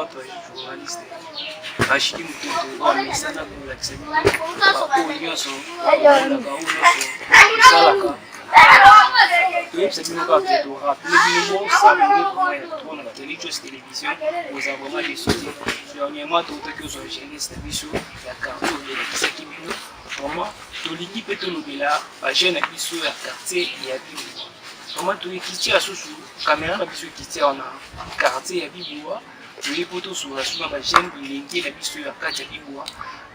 Votre journaliste Rachidi Mutoto oyo amesana kolakisa bino baoyo nyonso omonaka, oyo nyonso esalaka. Toyebisa bino kaka ke torappeler bino bos'abonner vraiment ya trop na Kelly Choice Télévision. Boza vraiment déçu te. Dernièrement totaki ozwa jeunesse na biso ya quartier oyo elakisaki bino. Vraiment tolingi mpe tolobela bajeune na biso ya quartier ya Bibwa. Vraiment toyekiti ya susu caméra na biso ekiti awa na quartier ya Bibwa. Toye mpo tosola su na bajeune bilenge na biso ya kati ya Bibwa.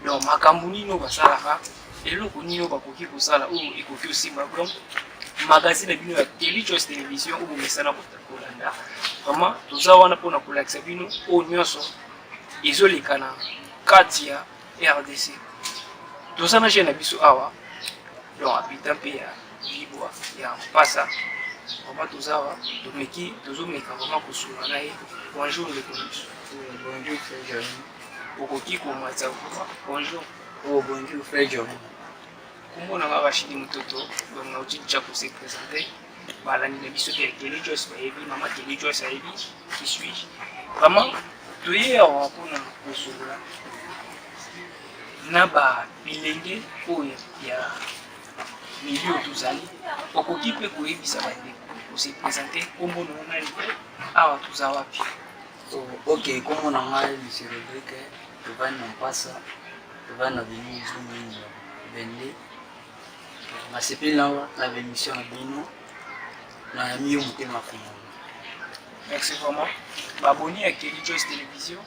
Donc makambo nini oyo basalaka, eloko nini oyo bakoki kosala oyo ekoki osimba. Donc magazine na bino ya Kelly Choice Télévision oyo bomesana kolanda, vraiment toza wana mpona kolakisa bino oyo nyonso ezoleka na kati ya RDC. Toza na jeune na biso awa, donc habitant mpe ya Bibwa ya Mpasa. Vraiment toza awa, tomeki, tozomeka vraiment kosunga na ye. Bonjour ndeko na biso. Bonjour frère Jeremy. Okoki komatisa voix. Bonjour. Oh, bonjour frère Jeremy. Kombo na nga Rachidi Mutoto. Donc nauti déjà kose présenter. Balandi na biso mpe ya Kelly Joyce bayebi, mama Kelly Joyce ayebi qui suis. Vraiment toye awa mpona kosolola na ba bilenge oyo ya milieu tozali. Okoki mpe koyebisa bandeko, kose présenter, kombo na yo nani, awa toza wapi? Oh, ok, kombo na ngai monsieur Rodrigue, tovandi na Mpasa, tovandi na bino Zungu 22. Nasepeli na baémission na bino, nayami yo motema fungama. Merci vraiment. Baabonnés ya Kelly Joyce Télévision,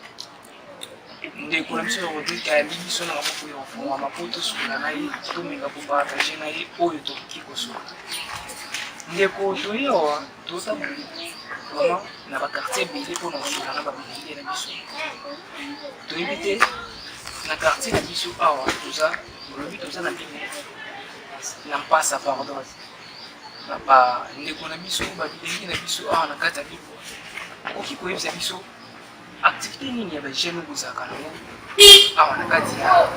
ndeko na biso Rodrigue ayambi biso na maboko ya kofungwama mpo tosola na ye, tomenga kopartager na ye oyo tokoki kosola. Ndeko, toye awa, totambola vraiment na baquartier ebele mpona kosola na babilenge na biso. Toyebi te na quartier na biso awa toza, olobi toza na bino na Mpasa, pardon, na bandeko na biso babilenge na biso awa na kati ya Bibwa. Okoki koyebisa biso activité nini ya bajeune oyo bozalaka nango awa na kati ya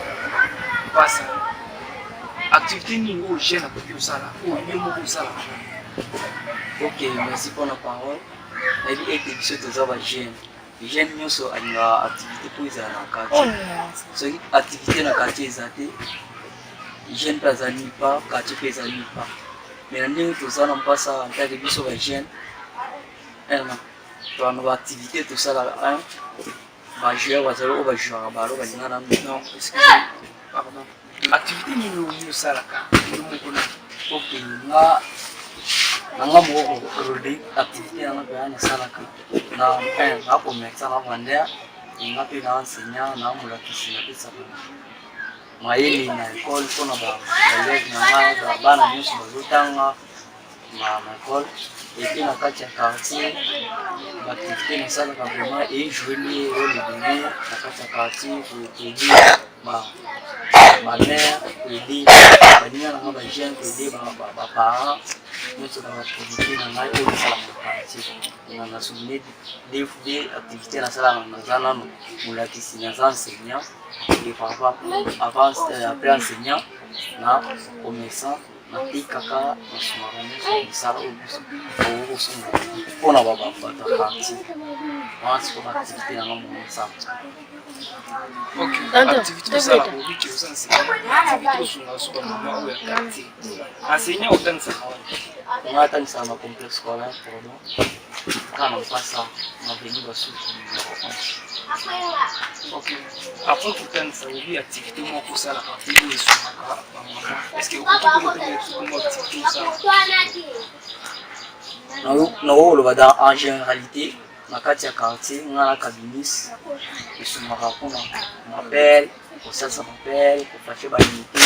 Mpasa? Activité nini oyo jeune akoki kosala, oyo yo moko osalaka? Ok, merci mpona parole. Nayebi ete biso toza bajeune. Jeune nyonso alingaka activité mpo ezala na quartier. Soki activité na quartier eza te, jeune mpe aza nulle part, quartier mpe eza nulle part. Mais na ndenge toza na Mpasa, en tant que biso bajeune, toza na baactivité tosalaka. Un, bajoueur bazali oyo bajouaka balo, balinga na Non, excusez, pardon, activité nini oyo osalaka yo moko na Ok, nga na nga moko Rodrigue, activité nanga mpenza nasalaka na un, na commerçant, na vendeur. Nga mpe na enseignant, na molakisi, napesaka mayele na école mpona baélève na ngai, bana nyonso bazotanga na école. Epe na kati ya quartier, baactivité nasalaka vraiment ejoue rôle ebele na kati ya quartier, koaider bamare, koaider baninga nanga bajeune, koaider baparent nyonso na baactivité na ngai oyo nasalaka na quartier. Na souvenir de activité nasalaka, naza nano molakisi, naza enseignant. Et par rapport avant, après enseignant na commerçant, natekaka, nasungaka nyonso misala oyo biso okosunga mpona bato ya quartier wana. Sikoyo baactivité nanga mongo nsala. Ok, activité osalaka, obiki oza enseignant, activité osungaka so bamama oyo ya quartier. Enseignant, otangisaka wapi? Nga atangisaka na complexe scolaire Pardon, kaka na Mpasa, na avenue Basuki numéro 11. Ok, après kotangisa, obi activité moko osalaka mpe oyo esungaka bamama. Est ce que okoki kolobela biso kombo activité osalaka? Nakoki koloba dans en généralité na kati ya quartier, nga na cabinis esungaka mpona mapele, kosalisa mapele, koflasher baunité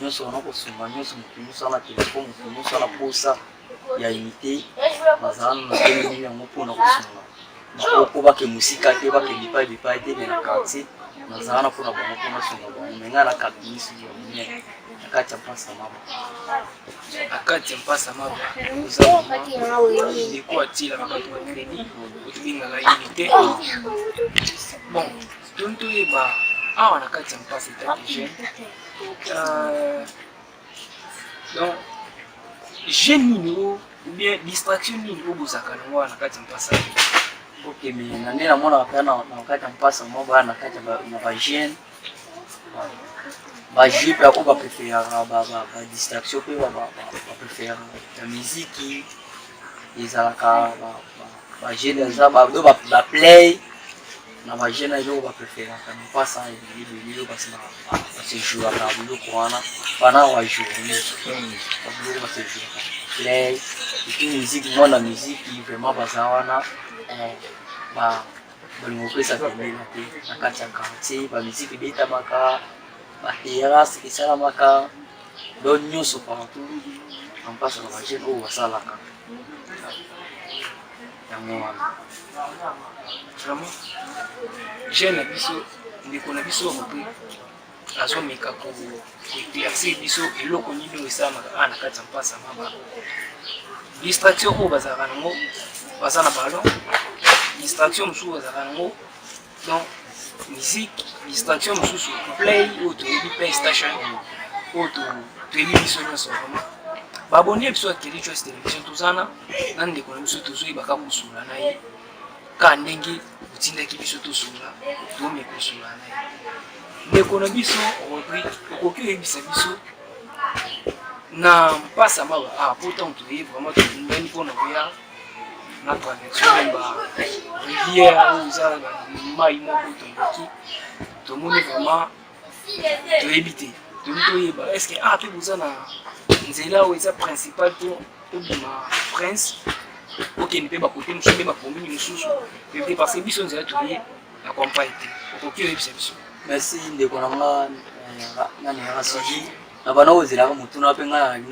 nyonso wana, kosunga nyonso. Motu nyonso wana telefone, motu nyonso wana posa ya unité, bazala na telemi yango mpona kosunga po bake mosika te, bakende epai bipai te, mais na quartier nazala na mpona bango, mpona sunga bango. Mais ngai na cabinis ya monene na kati ya Mpasa Maba. Na kati ya Mpasa Maba oza ndeko atielaka bato bacrédit oyo tobengaka unité. Bon, toni toyeba awa na kati ya Mpasa, en tant que jeune, donc jeune nini o ou bien distraction nini oyo bozalaka nango wana na kati ya Mpasa? Ok, mais na nde namonaka mpenza na kati ya mpasa mwa bana na kati ya bajeune bajeu mpe oyo bapréféraka badistraction mpe bapréféraka ya miziki ezalaka bajeune eza do baplay na bajeune na eloko bapréféraka na mpasa ebele ebele oyo basejouaka biloko wana pendant bajournée biloko basejouaka play et puis musique mwana musique vraiment baza wana balingo kopesa pembeni te na kati ya quartier bamusike ebetamaka, baterrasse esalamaka, donc nyonso partout na mpasa na bajeune oyo basalaka yango wana. Vraiment jeune na biso, ndeko na biso mpe azomeka koéclaircir biso eloko nini oyo esalamaka awa na kati ya mpasa maba. Distraction oyo bazalaka nango, baza na ballon, distraction mosusu bazalaka nango donc musique, distraction mosusu play oyo toyebi, PlayStation oyo toyebi biso nyonso. Vraiment baboni biso ya Kelly Choice Télévision, tozana na ndeko na biso, tozoyebaka kosola na ye ka ndenge otindaki biso tosola, tomeka kosola na ye. Ndeko na biso Rodrigue, okoki oyebisa biso na mpasa mawa ah, po ntango toye vraiment tobundani mpona koya na traversion ba rivière oyo eza mai moko toleki, tomoni vraiment toyebi te, toyebi toyeba est ce que ah mpe boza na nzela oyo eza principal to obima prince okende mpe bakote mosusu mpe bacommune mosusu te, parce que biso nzela toye na campagne te. Okoki oyebisa biso? Merci ndeko na nga nani Rasiji. Na bana oyo ozelaka motuna mpe ngai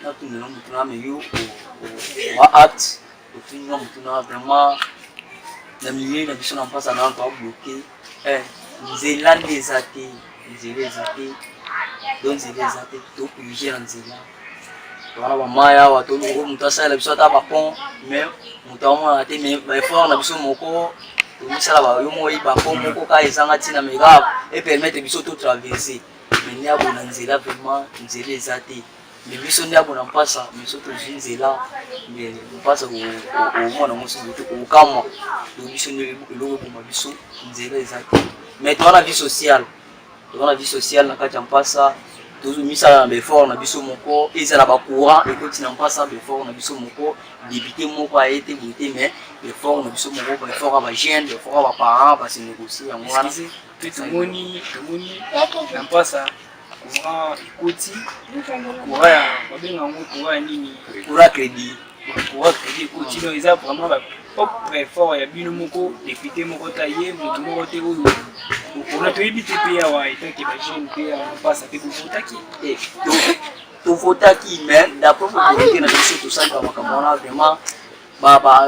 natundela motuna, me yo wa acte otuni nga motuna. Vraiment na milieu na biso na mpasa na to abloqué, nzela nde eza te, nzela eza te, donc nzela eza te, topurge na nzela wana bamai awa. Toluka moto asalela biso ata bapont, mais moto amonaka te. Mais baeffort na biso moko tomisala, yo moko oyeba, pont moko kaka ezanga ntina, mais kaka epermettre biso totraverse. Mais nde abona nzela, vraiment nzela eza te. Mais biso nde abona mpasa, mais so tozwi nzela, mais mpasa omona ngo soki te okamwa. Donc biso nde eloko eboma biso, nzela eza te. Mais toza na vie sociale, toza na vie sociale na kati ya mpasa, tozomisala na baeffort na biso moko. Ezala bacourant ekoti na mpasa, baeffort na biso moko. Député moko aye te boye te, mais baeffort na biso moko, baeffort ya bajeune, baeffort ya baparent base négocie yango wana. Mpe tomoni na mpasa courant ekoti, courant ya babenga yango courant ya nini? Courant crédit. Courant crédit ekoti, donc eza vraiment bapropre effort ya bino moko. Député moko ta ye, moto moko te oyo okona toyebi te. Mpe awa etake bajeune mpe awa na mpasa mpe bovotaki? Tovotaki, mais d'après autorité na biso tosalika makambo wana vraiment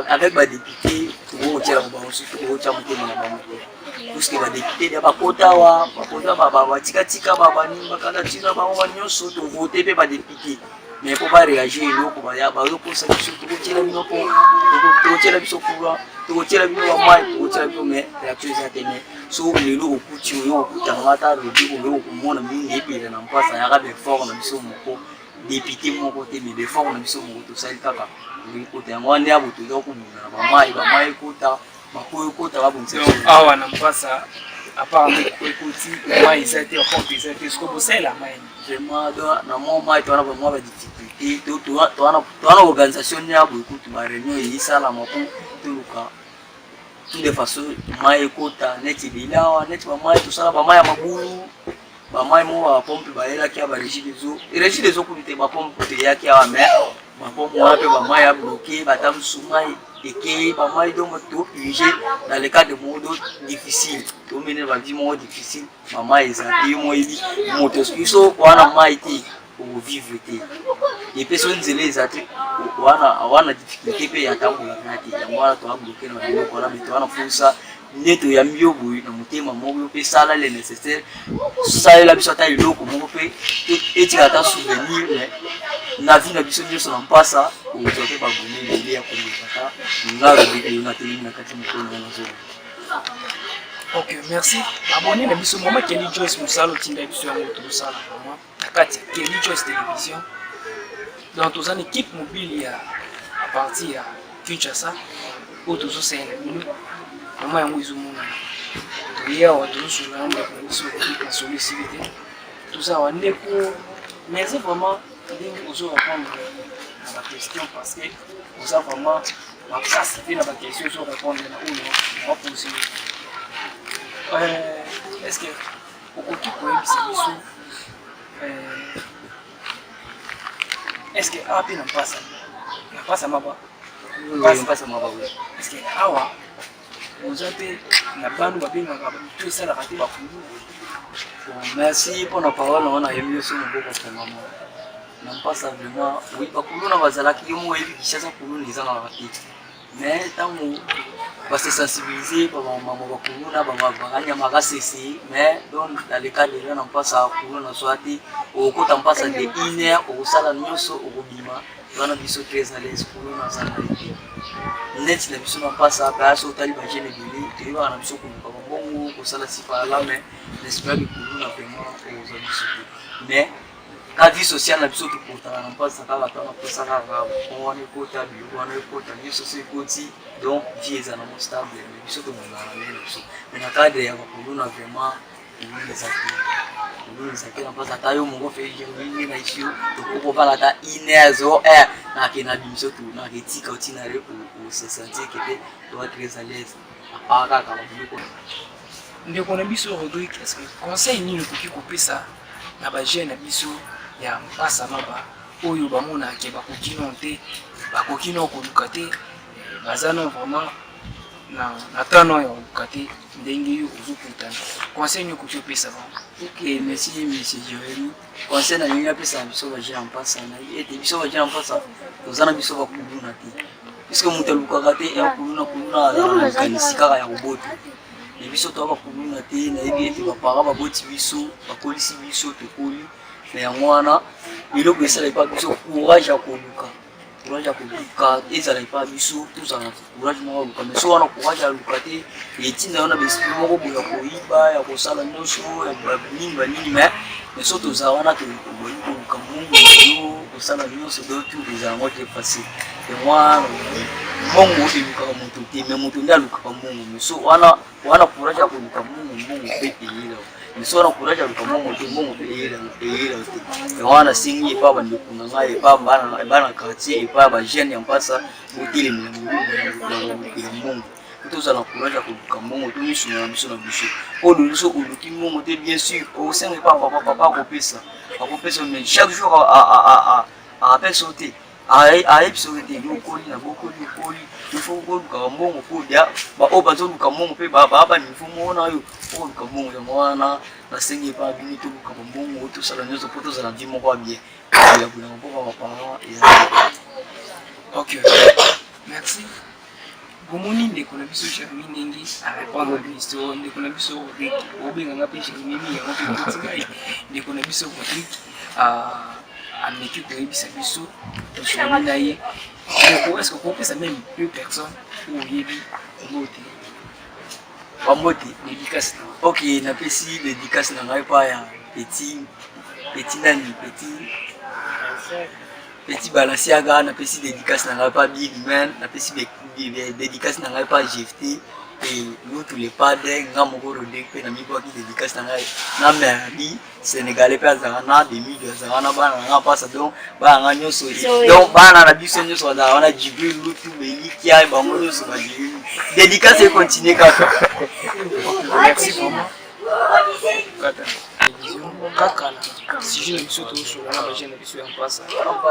avec badéputé tokokotiela bango, tokokotia motema na bango te, puisque badéputé dia bakota awa, bakota batikatika banini, bakandidature na bango banyonso. Tovote mpe badéputé, mais mpo baréagir eloko bazokosa biso: tokotiela bino po, tokotiela biso courant, tokotiela bino bamai, tokotiela bino, mais réaction eza te. Mais so lelo okuti oyo okutanga ata lobi oyo okomona mingi epela na mpasa yaka baeffort na biso moko, député moko te, mais baeffort na biso moko tosali kaka ekota. Yango wana nde ya boto eza kobunda na bamai, bamai ekota, bakoyo ekota, babongisa. Awa na mpasa, apparemment ekoti, mai eza te, bapompe eza te, siko bosalela mai? Vraiment donc na mwa mai towana bamwa badifficulté, towana organisation nde ya boye kutu baréunion eyisalama mpo toluka tout de façon mai ekota neti ebele awa, neti bamai tosala bamai ya mabulu, bamai moko bapompe bayelaki ya barégie des eaux, régie des eaux kutu te, bapompe kutu eyaki awa, mais bapompe wana mpe bamai ya bloqué, bata mosusu mai ekei bamai. Donc topurge dans le cadre moko do difficile, tomene bavie moko difficile, bamai eza te. Yo moyebi moto biso wana mai te, okovivre te. Epe so nzela eza te, wana difficulté mpe ya tambolaka te. Yango wana toabloqué na biloko wana, mais towana fursa nde toyambi yo boye na motema moko. Yo mpe sala le nécessaire, salela biso ata eloko moko mpe etikala ata souvenir, mais na vie na biso nyonso na mpasa okozwa mpe babone ebele ya komekaka. Nga lobi oyo natelemi na kati mokolo na nazoloba. Ok, merci abonné na biso mama Kelly Joyce, mosala otinda biso yango tozosala vraiment na kati ya Kelly Joyce Télévision. Donc toza na équipe mobile ya à partir ya Kinshasa. Oyo tozosalela bino mama yango ezomonana. Toye awa tozosolola na ndeko na biso masolo esili te. Toza awa ndeko, merci vraiment ndenge ozo répondre na ba question parce que oza vraiment makasi te na ba question ozo répondre na oyo bapose. Euh, est-ce que okoki koyebisa biso euh, est-ce que awa mpe na mpasa na mpasa maba mpasa maba est-ce que awa oza mpe na banu babengaka mitu esalaka te bakulu? Merci mpona parole wana. Nayebi yo so moboko fongama na mpasa vraiment. Oui, bakuluna bazalaki. Yo moko oyebi, Kinshasa kuluna ezangaka te, mais ntango base sensibiliser bamama bakuluna bakanyamaka sese. Mais donc dans le cas de na mpasa, kuluna zwa te. Okokota mpasa de une heure, okosala nyonso, okobima wana. Biso très à l'aise, kuluna azala te neti na biso na mpasa. Baya so otali bajeune ebele, toyebaka na biso koluka babongo, kosala sipala, mais n'est-ce kuluna vraiment okozwa biso te. Mais ka vie sociale na biso tokotaka na mpasa kaka ntango mposa kaka wana ekota, biloko wana ekota, nyonso so ekoti, donc vie eza nango stable. Mais biso tobongaka na ndenge na biso. Mais na cadre ya bakuluna, vraiment kuluna eza te, kuluna eza te na mpasa. Ata yo moko fe ndenge na isi yo, tokokopala ata une heure, 0 heure, nake na biso tu naketika otina re ose sentir que te toa très à l'aise, apart kaka babiloko. Ndeko na biso Rodrigue, est ce que conseil nini okoki kopesa na bajeune na biso ya mpasa maba oyo bamonaka bakoki no te, bakoki no koluka te, baza no vraiment na temps ya koluka te, ndenge yo ozokutana, conseil nini okoki opesa bango? Ok, merci monsieur Jérémy. Conseil na ndenge apesa biso bajeune ya mpasa na ete biso bajeune ya mpasa toza na biso bakuluna te, puisque moto alukaka te ya kuluna. Kuluna azala na likanisi kaka ya kobota. Me biso toa bakuluna te. Nayebi ete baparent baboti biso, bakolisi biso, tokoli na yango wana. Eloko esala epa biso courage ya koluka, courage ya koluka ezala epa biso, tozala na courage moko ya luka. Mais so wana courage ya luka te, etinda yo na baesprit moko boye ya koyiba, ya kosala nyonso ya banini banini. Mais so tozala wana, toboyi koluka mbongo yo kosala nyonso, donc tout ezala yango te facile. Yango wana mbongo elukaka moto te, mais moto nde alukaka mbongo. Mais so wana wana courage ya koluka mbongo, mbongo mpe eyela. Mais so wana courage ya luka mbongo te, mbongo mpe eyela te. Yango wana nasengi epa bandeko na ngai, epa bana quartier, epa bajeune ya mpasa, botelemela molimo ya kolukela mbongo. Tozala courage ya koluka mbongo, tomisunga na biso na biso. Mpo lelo oluki mbongo te, bien sûr osenga epa papa, papa akopesa, akopesa, mais chaque jour akapesa yo te, ayebisa yo te okoli na bokoli, okoli, il faut kolukaka mbongo mpo dia baoyo bazoluka mbongo mpe baa baniveau moko na yo okoluka mbongo. Yango wana nasengi epa bino, toluka bambongo, tosala nyonso mpo tozala vie moko ya bien ya bolanga mpo baparent eza. Ok, merci. Bomoni ndeko na biso Jeremi ndenge arépondre biso. Ndeko na biso Rodrigue, obenganga mpe Jeremi mingi, yango mpe ekoti ngai. Ndeko na biso Rodrigue ameki koyebisa biso, tosoli na ye. Ndeko, est ce que okopesa même deux personnes oyo oyebi mbote? Bambote. Dédicace na. Ok, napesi dédicace na ngai pa ya petit petit nani, petit petit Balenciaga. Napesi dédicace na ngai pa Big Man. Napesi dédicace na ngai pa Jefte et nous tous les padres. Nga moko Rodrigue mpe namibwaki dédicace na ngai na Merli Sénégalais mpe azalaka na Demido, azalaka na bana na nga mpasa. Donc bana nga nyonso, donc bana na biso nyonso bazalaka wana, Jibril, Lutu, Belikia, bango nyonso bajeremi. Dédicace econtinue kaka. Merci vraiment. Kata télévision kaka na sujet na biso, tozosola na bajeune na biso ya mpasa.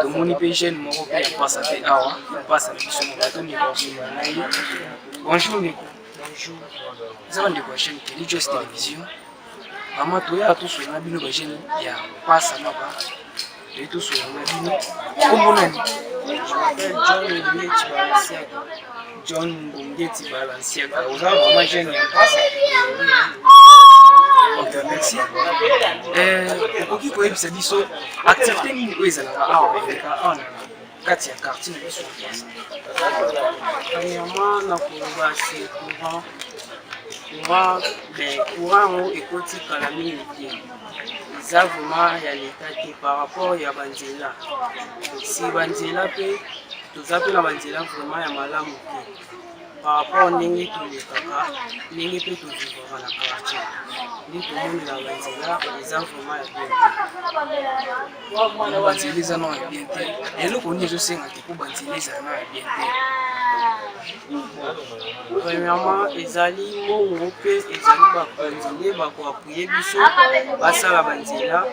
Tomoni mpe jeune moko mpe ya mpasa mpe awa, mpasa na biso moko, tomeka kosola na ye. Bonjour ndeko. Bonjour. Eza bandeko ya chaîne Télé Jos Télévision. Mama, toyaka tosola na bino bajeune ya mpasa maba, toye tosola na bino. Kombo nani? Je m'appelle John Ngongeti Balenciaga. John Ngongeti Balenciaga. Oza vraiment jeune ya mpasa. Ok, merci. Okoki koyebisa biso activité nini oyo ezalaka awa, eleka awa na kati ya quartier na biso ya mpasa? Premièrement, nakoloba c'est courant. Courant, ben, courant yango ekotikala mingi te. Eza vraiment ya leta te par rapport ya banzela. Si banzela mpe, toza mpe na banzela vraiment ya malamu te. Par rapport ndenge tolekaka, ndenge mpe tovivaka na quartier, nde tomonelaka banzela eza vraiment ya bien te. Banzela eza nao ya bien te. Eloko nini ezosenga te mpo banzela ezala nao ya bien te? Premièrement, ezali mbongo mpe ezali bakonzi nde bakoapuye biso basala banzela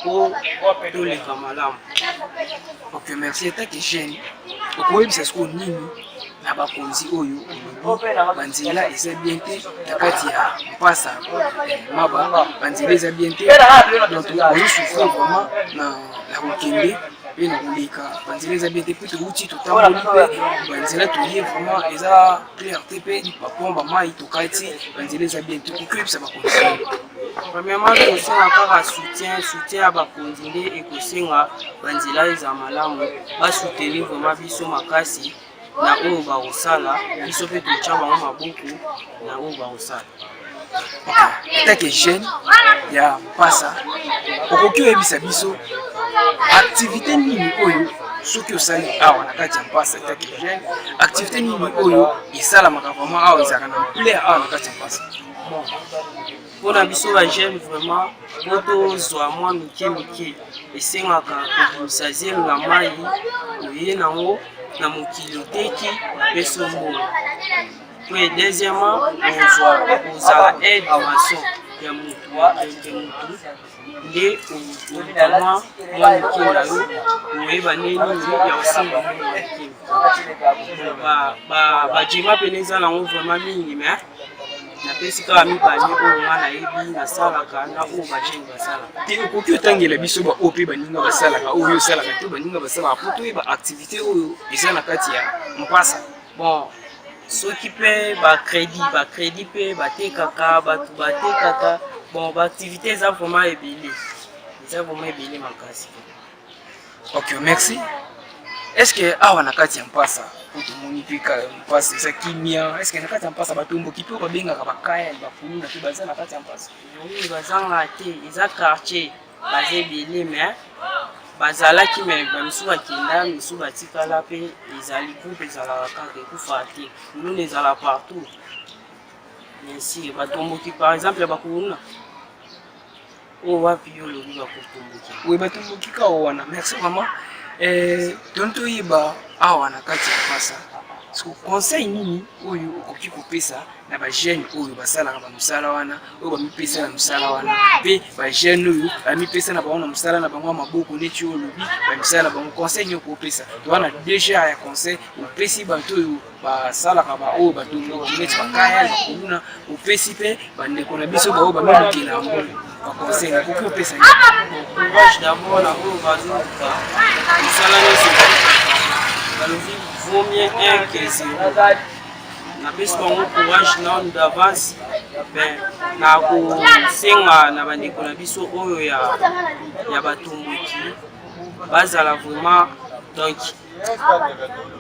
mpo toleka malamu. Ok, merci. Etake jeune, okoyebisa sikoyo nini na bakonzi oyo olobi banzela eza bien te na kati ya mpasa eh, maba banzela eza bien te, donc ozosouffrir vraiment na kokende mpe na koleka, banzela eza bien te mpe touti totamboli mpe banzela toye vraiment eza clair te mpe bapont bamai tokati banzela eza bien te, okoki oyebisa bakonzi? Premièrement, tosenga kaka soutien, soutien ya bakonzi nde ekosenga banzela eza malamu, basoutenir vraiment biso makasi na oyo bakosala, biso mpe totya bango maboko na oyo bakosala. Etake jeune ya mpasa, okoki oyebisa biso activité nini oyo soki osali awa na kati ya mpasa? Etake jeune, activité nini oyo esalamaka vraiment awa, ezalaka na plaire awa na kati ya mpasa? Bon, mpona biso bajeune vraiment, po tozwa mwa mike mike, esengaka kobimisa zelo na mai, oye nango na mokili, oteki, bapesi yo mbongo. Pe deuxièmement, ozwa kozala aide maçon ya mutu ya mutu, nde oluka mwa mwa mike na yo, oyeba nde nini ya kosimba mbongo ya mike. Bajema pene eza nango vraiment mingi, mais napesi kaka mibale oyo nga nayebi nasalaka na oyo bajeune basalaka. Te, okoki otangela biso baoyo mpe baninga basalaka, oyo osalaka te, baninga basalaka, po toyeba activité oyo eza na kati ya mpasa. Bon, soki mpe bacrédit, bacrédit mpe batekaka, bato batekaka. Bon, baactivité eza vraiment ebele, eza vraiment ebele makasi. Ok, merci. Est ce que awa na kati ya mpasa, po tomoni mpe mpasa eza kimia, est ce que na kati ya mpasa batomboki mpe oyo babengaka bakaya, bakuluna mpe baza na kati ya mpasa? Oui, bazanga te, eza quartier, baza ebele, mais bazalaki, mais bamisusu bakenda, misusu batikala. Mpe ezali groupe, ezalaka kaka, ekufaka te. Kuluna ezala partout, bien sûr. Batomboki, par exemple bakuluna oyo wapi yo olobi bakotomboki? Oui, batomboki kaka wana. Merci vraiment. Toni toyeba awa na kati ya mpasa, conseil nini oyo okoki kopesa na bajeune oyo basalaka bamosala wana, oyo bamipesa na mosala wana, mpe bajeune oyo bamipesa na bango na mosala na bango ya maboko neti oyo olobi bamisala na bango? Conseil nini okopesa to wana déjà ya conseil opesi bato oyo basalaka, baoyo batomboki neti bakaya, bakuluna, opesi mpe bandeko na biso baoyo bamilukela yango, baconseil okoki opesa? Courage d'abord na oyo bazoluka mosala nyonso. Balobi vaut mieux un que zéro. Napesi bango courage nanu d'avance. Ben, na kosenga na bandeko na biso oyo ya batomboki, bazala vraiment, donc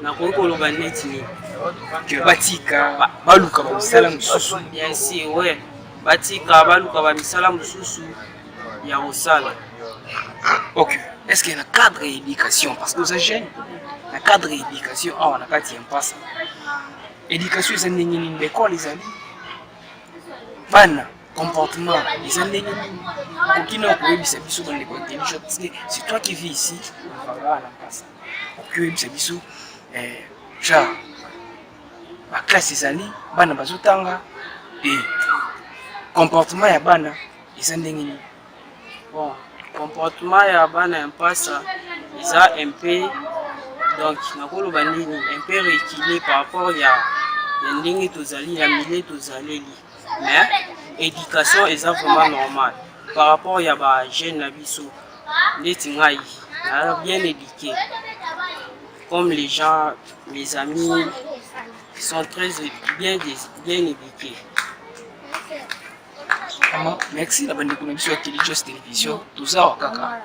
nakoki koloba neti nini? Ke batika, baluka bamisala mosusu. Bien sûr, ouais, batika, baluka bamisala mosusu ya kosala. Ok, est ce que na cadre ya éducation, parce que oza jeune, na cadre ya éducation awa na kati ya mpasa, éducation eza ndenge nini? L'école ezali, bana comportement eza ndenge nini? Okoki na koyebisa biso bandeko intelligent, parce que c'est toi qui vis ici, ovanda na mpasa, okoki oyebisa biso genre baklasse ezali, bana bazotanga e comportement ya bana eza ndenge nini? Bon, comportement ya bana ya mpasa eza un peu, donc nakoloba nini, un peu reculé par rapport ya ndenge tozali na milieu tozaleli, mais éducation eza vraiment normal par rapport ya bajeune na biso. Ndeti ngai naza bien éduqué, comme les gens, mes amis sont très bien, bien éduqués. Vraiment, merci na bandeko na biso ya Telijos Télévision. Toza awa kaka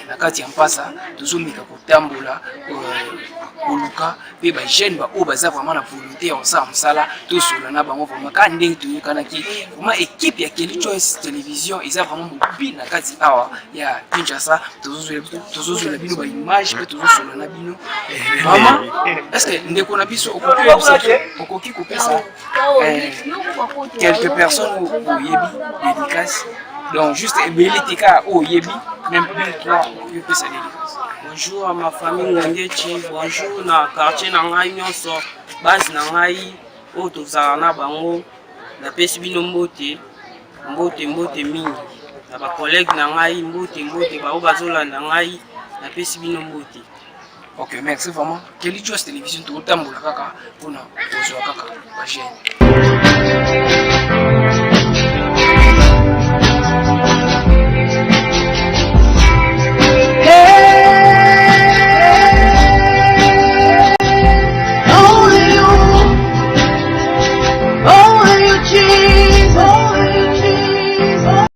na kati ya mpasa, tozomeka kotambola. Koluka mpe ba jeune ba oyo baza vraiment na volonté ya kosala mosala, tosolola na bango vraiment kaka ndenge toyokanaki. Vraiment équipe ya Kelly Choice Télévision eza vraiment mobile na kati awa ya Kinshasa. Tozozwela bino ba image mpe tozosolola na bino. Mama, est ce que ndeko na biso okoki koyebisa biso, okoki kopesa quelques personnes oyo oyebi dédicace? Donc juste ebele te, kaka oyo oyebi, même deux, trois, okoki kopesa dédicace. Bonjour à ma famille Ngongechi, bonjour na quartier na ngai nyonso, base na ngai oyo tozala na bango, napesi bino mbote, mbote, mbote mingi. Na ba collègue na ngai, mbote, mbote, baoyo bazolanda ngai, napesi bino mbote. Ok, merci vraiment. Kelly Choice Télévision, tokotambola kaka mpona kozwa kaka ba jeune.